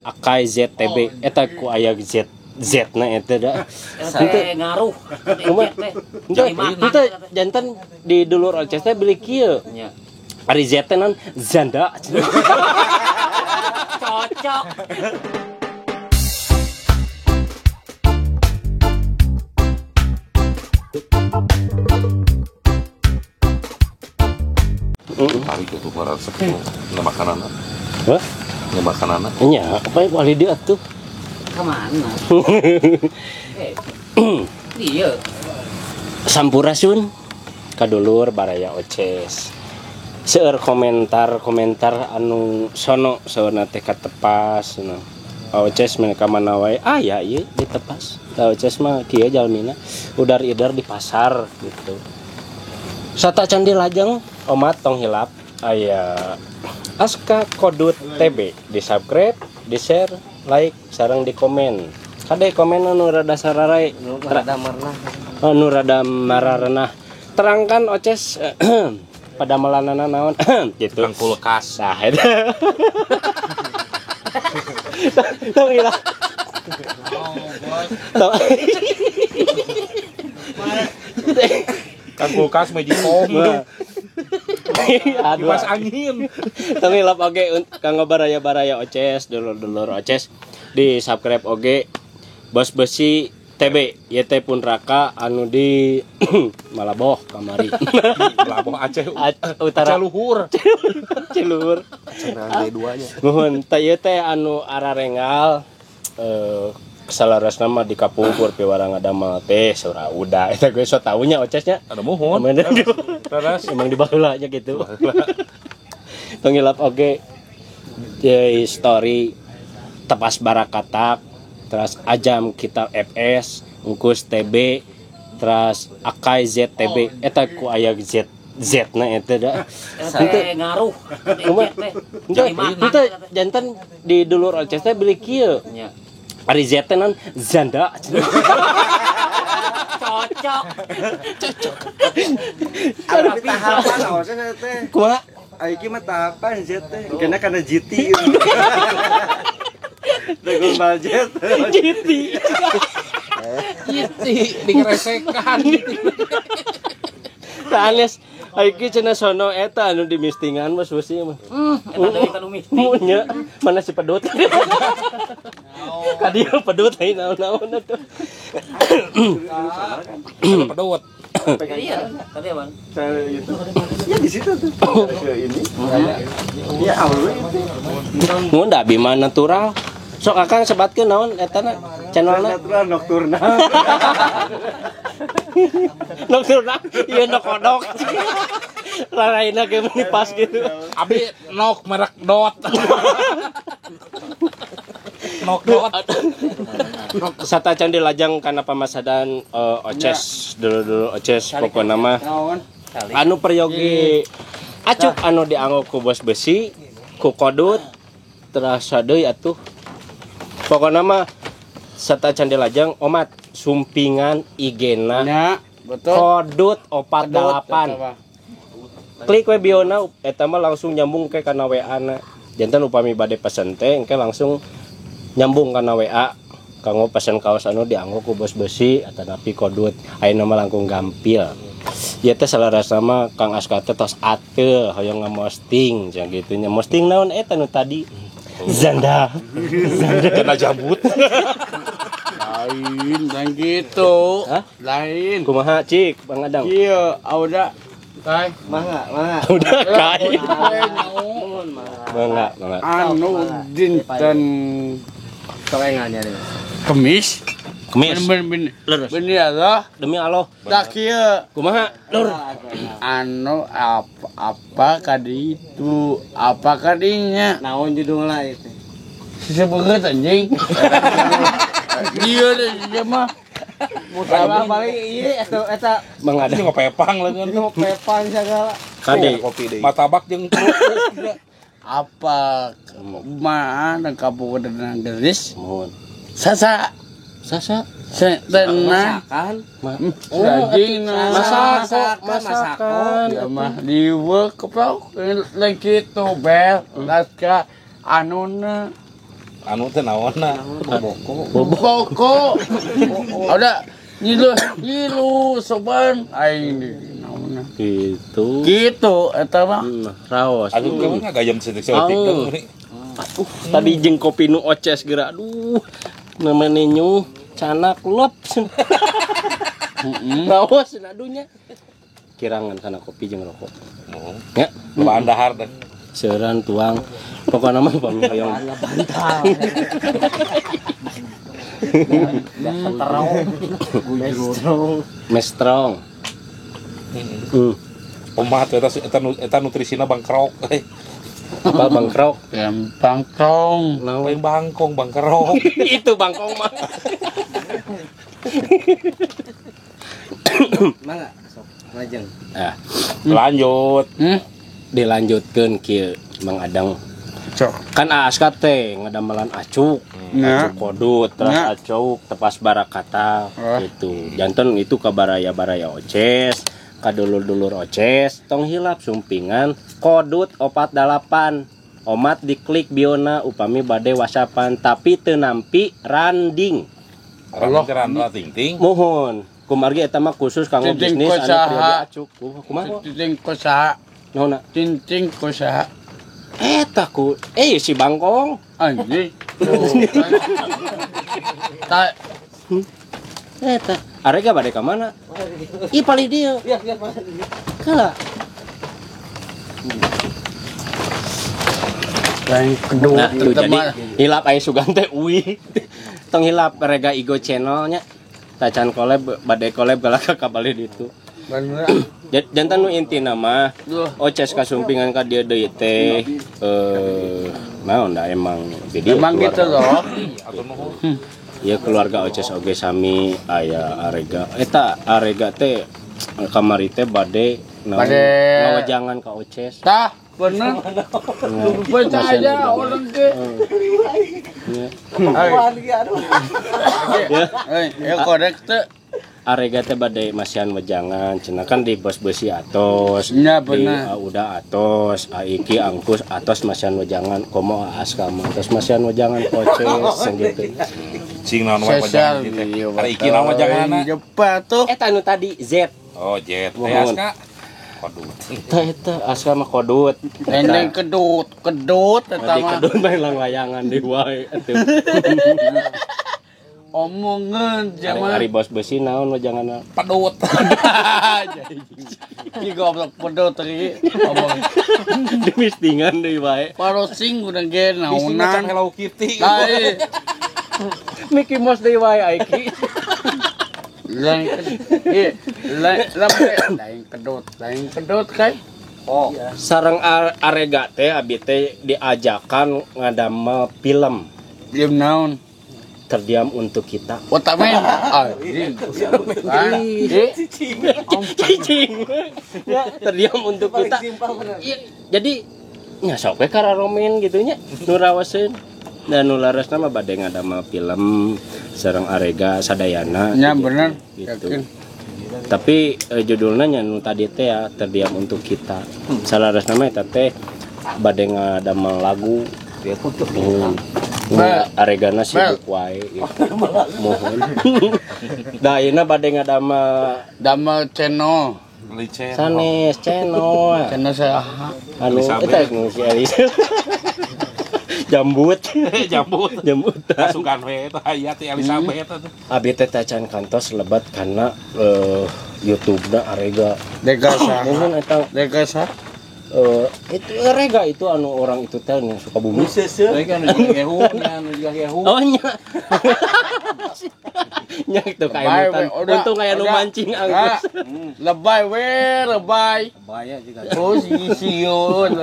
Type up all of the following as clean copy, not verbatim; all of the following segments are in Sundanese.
Akai ZTB eta ku aya Z Z na eta da. Teh ngaruh. Henteu janten di dulur Oces teh beli kieu. Ari Z teh naon? Zanda. Cocok. Tarik itu para resep nu makanana. Hah? Nu makanana. Nya, apa wali dia atuh? Ka mana? Iya. Sampurasun kadulur baraya Oces. Seueur komentar-komentar anu sono saeurna teh katepas cenah. Oces mah ka mana wae aya ieu ditepas. Da Oces mah kieu jalmina udar-idar di pasar gitu. Sata candi lajeng omat tong hilap aya Aska Kodut TB di subscribe, di share, like, sareng di komen. Kade komen anu rada sararai, nu rada marnah. Nu rada mararenah. Terangkan Oces pada melanana naon gitu. Tukang kulkas. Nah, eta. Tong hilap. Kang kulkas magicom. Aduh, kipas angin. Tong hilap oge kanggo baraya-baraya Oces, dulur-dulur Oces di subscribe oge Bos Besi TB ieu teh pun raka anu di Malaboh kamari. Malaboh Aceh Utara. Aceh Luhur. Aceh Luhur. Cenah D2 nya. Nuhun teh ieu teh anu ararengal salarasna mah di kapungkur piwarang ngadamel teh surauda eta gue so taunya Ocesnya. Ada muhun. Terus emang di baheula nya gitu. Tong hilap oge di story tepas barakatak, terus Ajam kita FS, Ungkus TB, terus Akai ZTB eta ku aya Z Z na eta da. Teh ngaruh. Henteu janten di dulur Oces teh beli kieu. Ari Z teh naon? Zanda. Cocok. Cocok. Ari tahapan Oces teh. Kumaha? Aiki mah tahapan Z teh. Kena kana GT. Dragon Ball Z. GT. GT dikeresekan. Tah Anes aiki cenah sono eta anu di mistingan mah susi mah. Eta deui ka nu misting. Nya, mana si pedut. Kadieu pedut lain naon-naon atuh. Pedut. Iya, tadi Bang. Ya di situ tuh. Ke ini. Ya awewe itu. Mun da abi mah natural. Sok akang sebatkeun naon etana channelna natural nokturnal. Nokturnal ieu nok kodok. Laraina ge meuni pas gitu. Abi nok merek dot. Nok dot. Sata candi lajang kana pamasadan Oces dulu-dulu Oces pokona mah anu peryogi acuk anu dianggo ku Bos Besi ku Kodut terasa deui atuh. Pokoknya mah sata candi lajang omat sumpingan igena ya, betul. Kodut 48. Klik we biona eta mah langsung nyambung ke kana WA na. Janten upami bade pesen teh engke langsung nyambung kana WA kanggo pesen kaos anu dianggo ku Bos Besi atanapi Kodut. Ayeuna mah langkung gampil. Ieu teh salarasna mah Kang Aska teh tos ateul hoyong ngamosting cenah kitu nya. Mosting naon eta nu tadi? Zanda. Zanda. Zanda jambut. Lain dan gitu. Hah? Lain. Kumaha cik Bang Adang? Iya, udah. Kai, mangga, mangga. Udah kai. Mangga, mangga. Anu dinten kelengannya nih. Kemis. Kemis. Bener Allah. Demi Allah. Tak kieu. Kumaha? Lur. Anu apa kadi itu? Apa kadinya? Naon judulna itu? Sebeget anjing. Iya dia mah. Mutabah paling ieu eta Bang Adang ngopepang leungeun. Ngopepang sagala. Kade kopi deui. Martabak jeung apa mah dan kabupaten Geris. Mohon. Sasa Sasa tenang masakan masakan ya mah diwe keprok lagi gitu bel laska anuna Anu teh naonna? Boboko. Udah ngilu soban aing di naonna. Gitu. Gitu eta mah. Raos. Aduh kamu ngagayem setik-setik deui. Tadi jeung kopi nu Oces geura. Aduh. Namanya nyu canak lop. Raos aduhnya. Kirangan kana kopi jeung rokok. Ya, bahan dahar teh. Seuran tuang. Pokokna mah pami hoyong bantal. Mestrong. Kumaha tuh eta nutrisina bangkrok. Apa bangkrok? Ya bangkrong. Lain bangkong, bangkrok. Itu bangkong mah. Mangga sok lajeng. Ah, lanjut. Dilanjutkeun kieu Mang Adang. Cok. Kan ASK teh ngadamelan acuk, acuk kodut, terus acuk tepas barakata gitu. Janten itu ka baraya-baraya Oces, ka dulur-dulur Oces, tong hilap sumpingan kodut 48. Omat diklik biona upami bade whatsappan tapi teu nampi randing. Allah ting-ting. Mohon. Kumargi eta mah khusus kanggo bisnis anu pribadi acuk. Kumaha? Ting kusaha. Naonna? Ting kusaha. Eta ku si bangkong. Anjing. Ta eta arega bade ka mana? Ih palih dieu. Kala. Lain kedua. Nah, tuh, jadi hilap aya sugan teh uih. Tong hilap rega Igo channelnya. Tacan collab bade collab galak ka bali ditu. Jantan nu intina mah Oces kasumpingan ka dieu deui teh naon da emang jadi emang gitu loh. Ya keluarga Oces oge sami aya arega eta arega teh kamari teh bade ngawejangan ka Oces. Tah bener. Percaya orang ke. Ya korek teh. Arega teh bade masihan wejangan cenah kan di bos besi atos, ya, di udah atos, aiki angkus atos masihan wejangan komo aas ka mah atos masihan wejangan Oces gitu. Cing naon wae wejangan teh. Ari iki naon wejanganna? Jepa tuh. Eta anu tadi Z. Oh, Z. Teh Aska. Kodut. Teh eta Aska mah kodut. Endeng kedut, kedut eta mah. Kedut mah langlayangan deui wae atuh. Omongan zaman hari bos besi naon jangan pedut. Iki goblok pedut iki omong. Dimistingan deui wae. Parosing urang ge naonan. Hello Kitty. Mickey Mouse deui wae aiki. Lain lain kedut kai. Oh, sareng arega teh abi teh diajakan ngadamel film. Film naon? Terdiam untuk kita. Otamen. Cicing. Ya, terdiam untuk kita. Ya, jadi nya sok we kararomen gitu nya. Nu rawaseun. Dan nu laresna mah bade ngadamel film sareng arega sadayana. Nya bener. Gitu. Tapi judulnya nya nu tadi teh ya terdiam untuk kita. Salaresna mah eta teh bade ngadamel lagu. Aregana sibuk wae gitu. Mohon. Da ayeuna bade ngadamel damel channel. Sanes channel. Channel saha? Anu eta nu si Elisa. Jambut. Jambut. Jambutan. Asukan we eta aya teh Elizabeth atuh. Abi teh tacan kantos lebat kana YouTube-na arega. Dega saha? Mohon eta dega saha? Itu rega itu anu orang itu teh nu Sukabumi. Kan nu Oh nya. Nya itu kaemutan. Untung aya nu mancing angkus. Lebay we, lebay. Bahaya juga. Oh si sieun.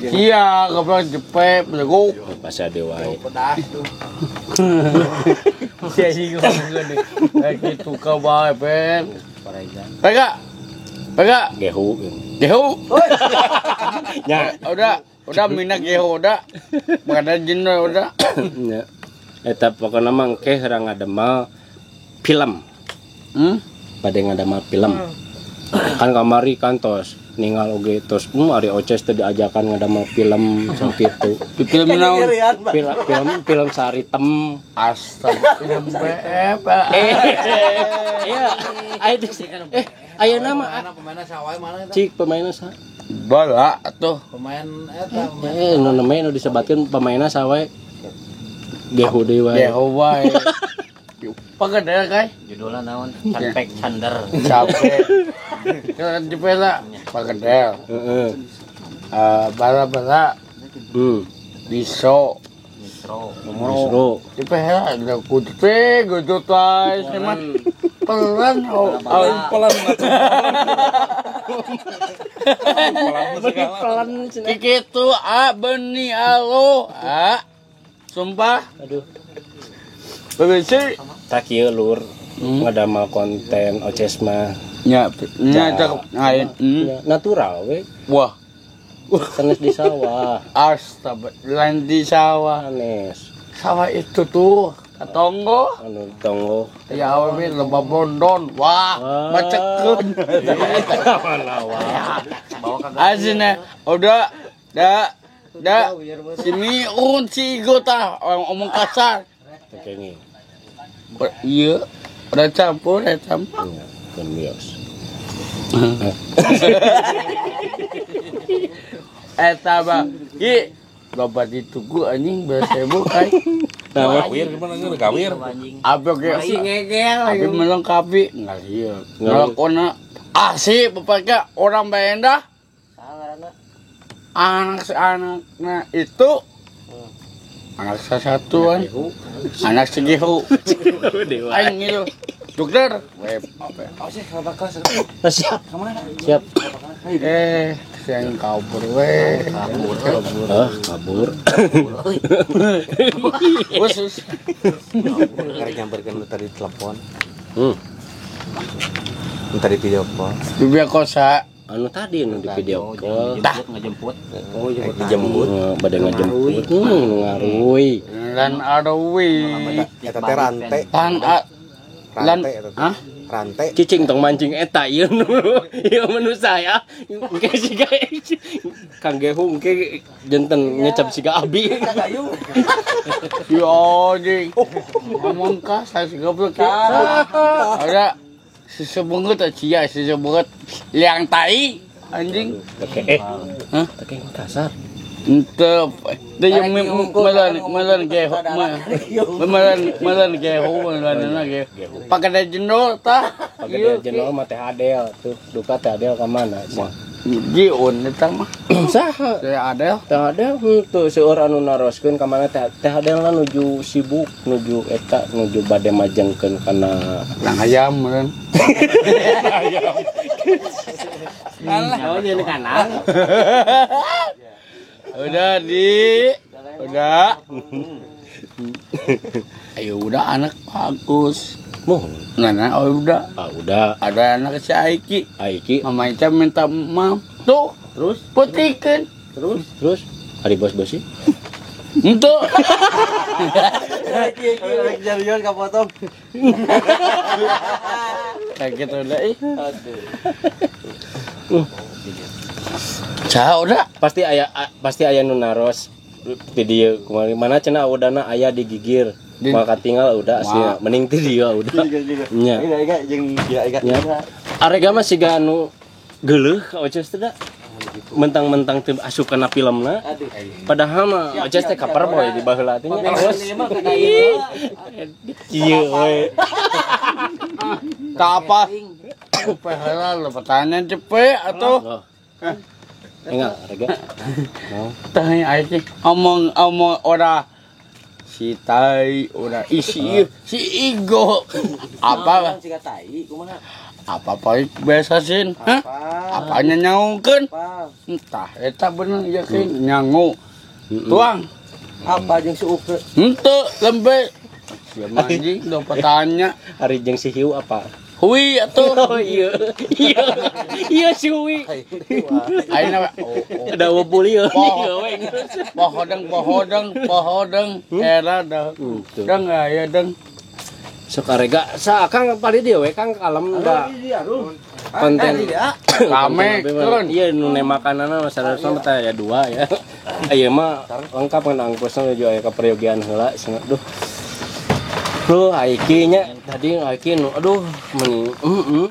Iya, goblok jepep bego. Pas ade wae. Pedas tuh. Sia sih goblok deh. Kayak gitu ka bae, Ben. Rega. Rega. Gehu. Gehu. Ya, udah minak gehu udah. Makana jin udah. Ya. Eta pokona mah engke heurang ngadamel film. Bade ngadamel film. Kan kamari kantos ningal oge tos ari Oces teh diajakan ngadamel film sakitu. Film naon? Film Saritem. Astaga, film BF. Iya, aya nama pemainna sawae mana eta? Cik pemainna sa? Bala atuh. Pemain eta. Nu namanya nu disebatkeun pemainna sawae. Gehu deui wae. Gehu wae. Pagedel kai. Judulna naon? Capek Candar. Capek. Kan dipela pagedel. Heeh. Bala-bala. Biso. Misro. Dipela ada kutpe gojot wae mah. Pelan pelan. Pelan kitu a beni alo a. Sumpah. Aduh. BBC tak kieu lur ngadamel konten Oces mah. Nya nya cakep lain. Natural we. Wah. Sanes di sawah. Astaga, lain di sawah. Sanes. Sawah itu tuh tonggo. Anu tonggo. Ya we loba bondon. Wah, macekeun. Mana wah. Asina udah da si miun si igo tah omong kasar. Kayaknya. Iya, udah campur, udah campur. Iya, kan bios. Eta mah, ki loba ditugu anjing bersebuk kai. Gawir gimana nggak gawir? Apa ge? Ngegel. Abi melengkapi nggak iya. Ngelakona asih bapaknya orang baendah. Anak-anaknya itu anak satu kan, anak segihu, aing gitu, dokter, web, siap, siap, yang kabur we, kabur, khusus, karena nyamperkan lu tadi telepon, tadi video call, video call sa. Anu tadi nu di video call. Ngejemput. Oh, dijemput. Bade ngejemput. Ngaruy. Lan aruwi. Eta teh rantai. Lan hah? Rantai. Cicing tong mancing eta ieu nu. Ieu menu saya. Engke siga Kang Gehu engke janten ngecap siga abi. Ya anjing. Ngomong ka saya goblok. Ada sesebungut cia sesebungut liang tai anjing. Oke. Hah? Oke, kasar. Ente dia melan geho melan geho melan geho. Pakai jendol tah. Pakai jendol mah Teh Adel tuh. Duka Teh Adel ka mana? Jiun eta mah. Saha? Teh Adel. Teh Adel henteu seueur anu naroskeun ka mana Teh Adel na nuju sibuk nuju eta nuju bade majengkeun kana lang ayam meureun. Ayam. Alah, oh jadi kanal. Udah di, udah. Ayo udah anak bagus. Mohon. Nah, oh udah. Ah, udah. Ada anak si Aiki. Aiki. Mama Ica minta maaf. Tuh, terus putihkan. Terus hari bos-bos sih. Untuk. Jarian kapotong. Kayak gitu udah ih. Aduh. Cah udah. Pasti aya nu naros ti dieu kumaha mana cenah udana aya digigir. Maka tinggal udah asli mending ti dieu udah. Nya. Jeung dia ega. Arega mah siga anu geuleuh ka Oces teh da. Mentang-mentang teu asup kana filmna. Padahal mah Oces teh cover boy di baheula teh nya. Ieu we. Tak apa. Baheula lo pertanyaan cepet atuh. Enggak, Arega. Tah aing omong ora si tai ora isi si igo apa siga tai kumaha apa paling biasa sin hah apanya nyaungkeun entah eta bener yakin nyangu tuang apa jeung si uke henteu lembe sia anjing do petanya ari jeung si hiu apa Hui atuh. Oh iya. Iya. Iya si Hui. Ayeuna ada webuli ieu. Pohodeng pohodeng pohodeng era dah. Deng aya deng. Sok arega sa Akang pali dieu we Kang kalem da konten. Rame, turun. Iya nu nemakanana masyarakat mah teh aya dua ya. Ieu mah lengkap kan angkosna juga aya kaperyogian heula cenah. Duh. Duh, Aiki nya tadi Aiki nu aduh meni heeh.